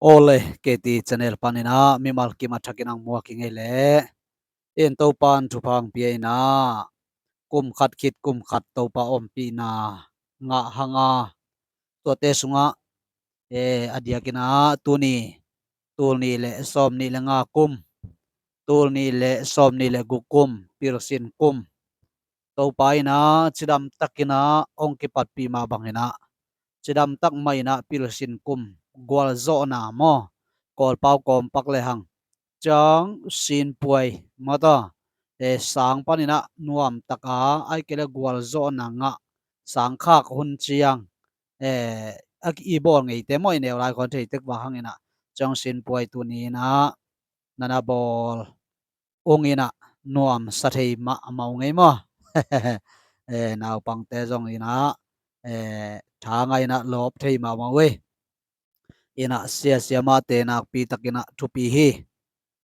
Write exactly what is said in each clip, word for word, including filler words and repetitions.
Awle, K T channel panin ah mimal kim a thakin ang muak i ngei leh, in Topa'n thupha ang pia in ah, kum khat khit kum khat Topa ompihna ngah hang a, tuate sungah, eh, a diakin ah tuni, tul nih le sawm nih le nga kum, tul nih le sawm nih le guk kum, pilsin kum, Topa in ah cidam takin ah hong kipatpih mah bangin ah, cidam tak mah in ah pilsin kum gualzawhna maw, Kawlpau kawmpak le hang, ciang sinpuai mata, eh, sang panin ah nuam tak a, ahih kei leh gualzawhna ngah sangkhak hun ciang, eh, a ki i bawl ngeite maw, i neu lai khaw thei tek va hang in ah, ciang sinpuai tuni in ah na na bawl ung in ah nuamsa thei mahmah ung ei maw. Eh, naupangte zong in ah, eh, tha ngai in ah lawp thei mahmah uh ei. In ah sia siamahte nakpi takin ah thupi hi.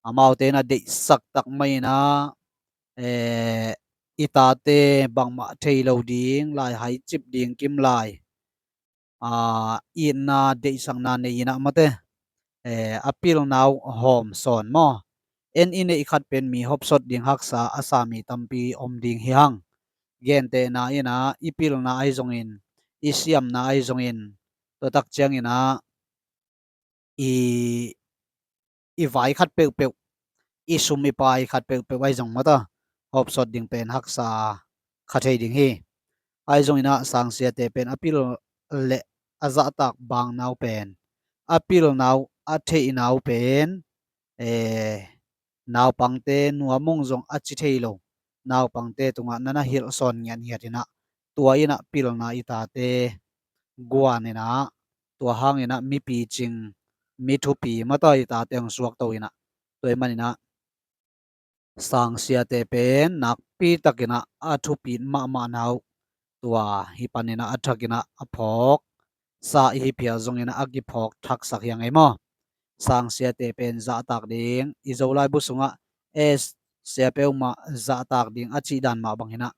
Amaute in ah deihsak tak mah in ah, eh, i tate bangmah thei lo ding lai, haicip ding kim lai, ah, itna deihsakna nei in ah mate, eh, a pilna uh hawm sawn maw. En i neih khat pen mi hopsot ding haksa a sa mi tampi om ding hi hang. Gentehna in ah i pilna ahi zongin, i siamna ahi zongin, tua tak ciangin ah i, i vai khat peuhpeuh, i sum i pai khat peuhpeuh ahi zong mata, hopsot ding pen haksa kha thei ding hi. Ahi zongin ah sangsiate pen a pil le a zahtak bangna uh pen, a pilna uh a theihna uh pen, eh, naupangte nuam ung zong a ci thei lo, naupangte tungah na na hilh sawn ngiatngiat in ah, tua in ah pilna i tate guan in ah, tua hang in ah mi picing, mi thupi mata i tate hong suakto in ah, tua ahih manin ah sangsiate pen nakpi takin ah a thupi mahmahna uh, tua hih panin ah a thakin ah a phawk sa i hi phial zongin ah a kiphawk thaksak hi a ngei maw. Sangsiate pen zahtak ding, i Zolai bu sungah, eh, sia peuhmah zahtak ding a cih dan mah bangin ah,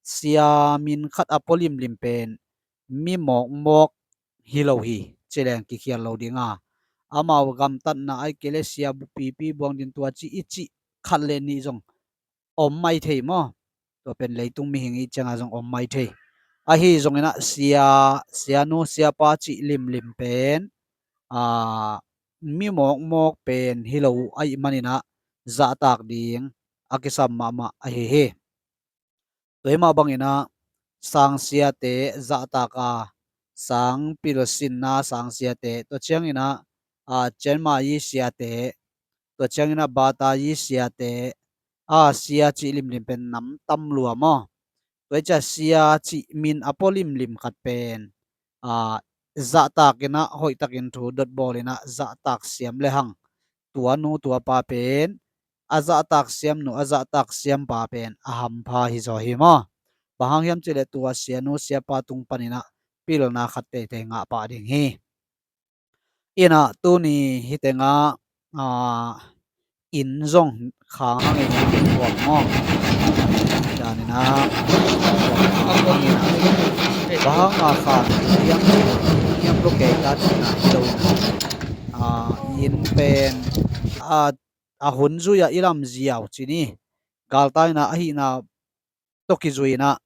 sia min khat a pua limlim pen mi mawkmawk hi lo hi, ci leng kikhial lo ding a, amau gamtatna ahih kei leh sia bupipi buang ding tua ci i cih khat le nih zong om mai thei maw. Tua pen leitung mihing i cih ciangah zong om mai thei. Ahi zongin ah sia, sianu siapa cih limlim pen, aa, mi mawkmawk pen hi lo uh ahih manin ah zahtak ding a kisam mahmah ahi hi. Tua hih mah bangin ah sangsiate zahtak a, sang pilsinna sangsiate, tua ciangin ah, aa, cianmai siate, tua ciangin ah batai siate, a sia cih limlim pen nam tam lua maw. Tua hi ciah sia cih min a pua limlim khat pen, aa, zahtak in ah hoihtakin thu dotbawl in ah zahtak siam le hang, tua nu tua pa pen, a zahtak siamnu a zahtak siampa pen a hampha hi zaw hi maw. Bang hang hiam cih leh tua sianu siapa tung panin ah pilna khat teitei ngah pah ding hi. In ah tuni hih tengah, aa, inn zong khang hangin ah thuak maw. Danin ah thuak khang hangin ah, bang hang a khang hiam, hiam lo kei ta cihna hi lo in ah, aa, inn pen, aa, a hun zui ah i lam ziau ci ni. Galtai in ah ahihna tawh kizui in ah,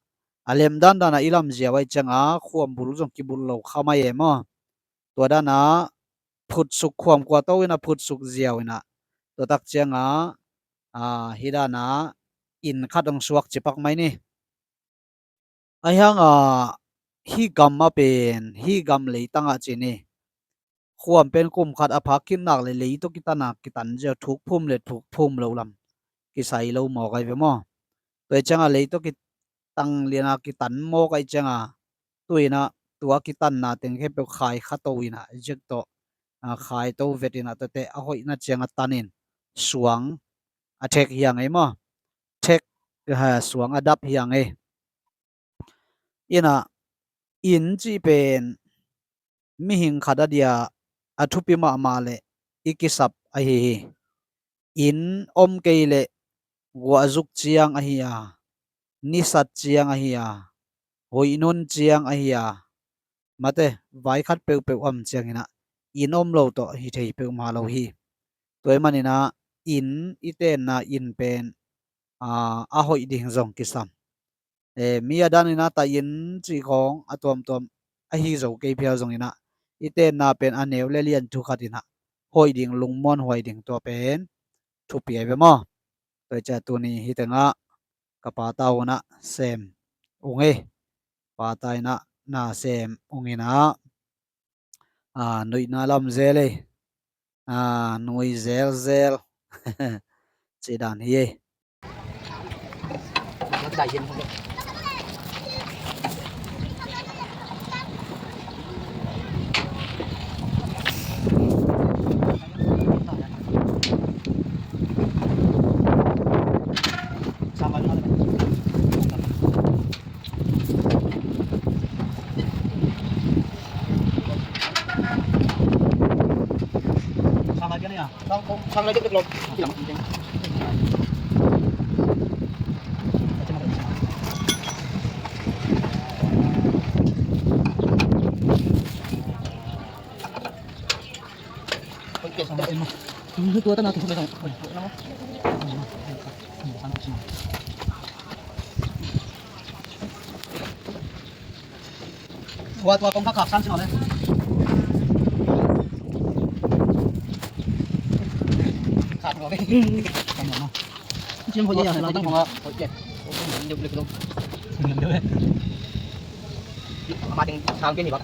a lem dandan ah i lam ziau ahih ciangah khuam bul zong kibulh lo kha mai e maw. Tua dan ah phutsuk, khuam kua to in ah phutsuk ziau in ah, tua tak ciangah, aa, hih dan ah inn khat hong suak ci pak mai ni. Ahi hang a, hih gam ah pen, hih gam leitang ah ci ni, khuam pen kum khat a phak khit nak leh lei tawh kitan a kitan ziau, thuk phum le thuk phum lo lam kisai lo mawk ahi ve maw. Tua hi ciangah lei tawh kitang lian a kitan mawk ahih ciangah, tu in ah tua kitanna teng khempeuh khai kha to in ah, ziak tawh, a, khai to vet in ah, tuate a hoihna ciang a tan in suang a thek hi a ngei maw. Thek, ha, suang a dap hi a ngei. In ah inn cih pen mihing khat a dia a thupi mahmah leh i kisap ahi hi. Inn om kei leh guahzuk ciang ahi a, nisat ciang ahi a, huihnun ciang ahi a, mate, vai khat peuhpeuh om ciangin ah inn om lo tawh hi thei peuhmah lo hi. Tua ahih manin ah inn i tenna inn pen, aa, a hoih ding zong kisam. Eh, mi a danin ah taih inn cih khawng a tuamtuam ahi zo kei phial zongin ah i tenna pen a neu le lian thu khat in ah hoih ding, lungmuanhuai ding, tua pen thupi ahi ve maw? Tua ciang tuni hih tengah ka pata un ah sem ung e. Pata in ah na sem ung in ah, aa, nuihna lam zel e. Aa, nui zelzel. Cih dan hi e. Tua, tua kong kha khak san sin le. Khak lo. Sin ho ya, la tang ho. Ho ya. Ho ya. Ama ting sang ke ni ba.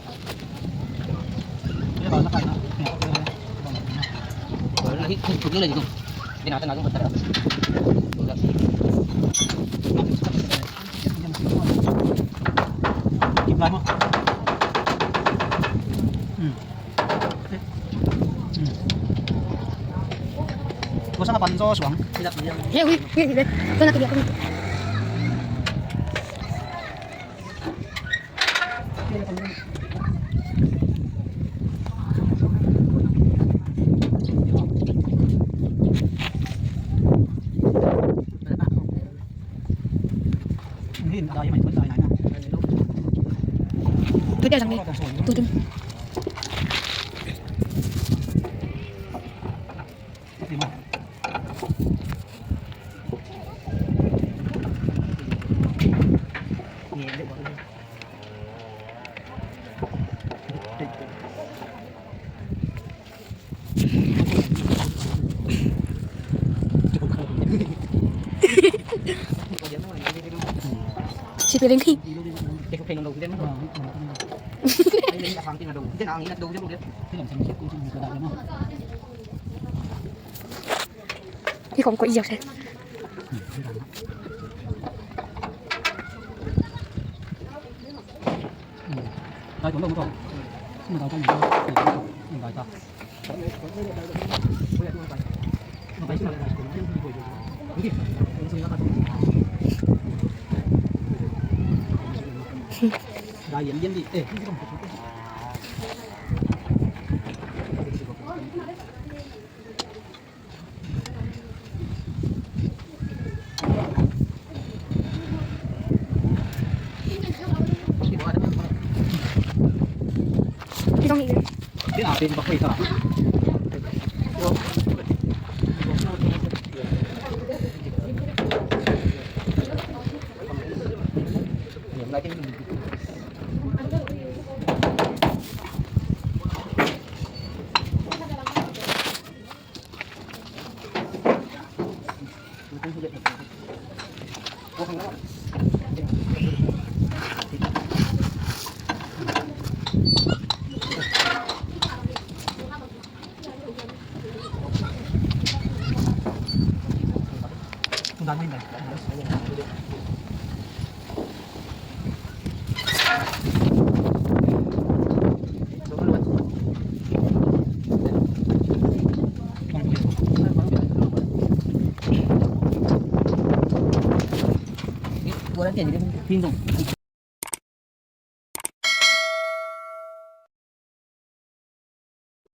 Tua sang a pan zaw suang. He, hui, hui, hui, hui. Tua na tu dia kami. Tu dia sang ni. Tu tu. Si Piling. Hi khong ko i ziau se.